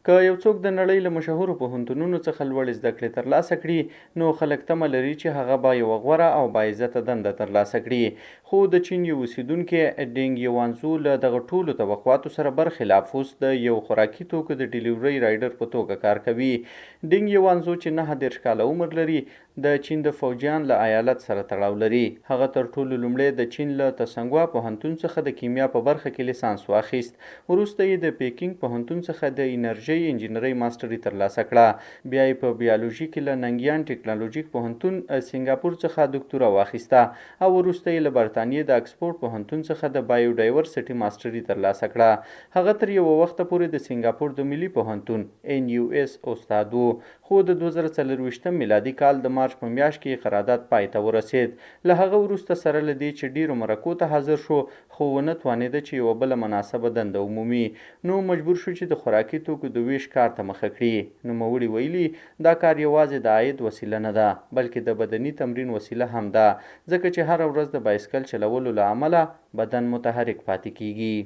که یو څوک د نړۍ له مشهورو پوهنتونونو څخه لوړې زده کړې ترلاسه کړي، نو خلک تمه لري چې هغه به یوه غوره او باعزته دنده ترلاسه کړي. خو د چین یو اوسېدونکی ډینګ یوانزو له دغه ټولو توقعاتو سره برخلاف اوس د یو خوراکي توکو د ډیلیورۍ رایډر په توګه کار کوي. ډینګ یوانزو چې 39 کاله عمر لري، د چین د فوجیان له ایالت سره تړاو لري. هغه تر ټولو لومړی د چین له تسنګوا پوهنتون څخه د کیمیا په برخه کې لیسانس واخیست. وروسته یې د پیکینګ پوهنتون څخه د انرژۍ انجینرۍ ماسټري ترلاسه کړه. بیا یې په بیولوژي کې له ننګیان ټکنالوژیک پوهنتون، سینګاپور څخه دوکتورا واخیسته او وروسته یې له برتانیې د اکسفورډ پوهنتون څخه د بایوډایورسټي ماسټري ترلاسه کړه. هغه تر یوه وخته پورې د سینګاپور د ملي پوهنتون، NUS، استاد و. خو د 2024 میلادي کال د مارچ په میاشت کې یې قرارداد پای ته ورسېد. له هغه وروسته سره له دې چې ډېرو مرکو ته حاضر شو، خو ونه توانېده چې یوه بله مناسبه دنده ومومي. نو مجبور شو چې د خوراکي توکو د وېش کار ته مخه کړي. نوموړي ویلي، دا کار یوازې د عاید وسیله نه ده، بلکې د بدني تمرین وسیله هم ده، ځکه چې هره ورځ د بایسکل چلولو له امله بدن متحرک پاتې کېږي.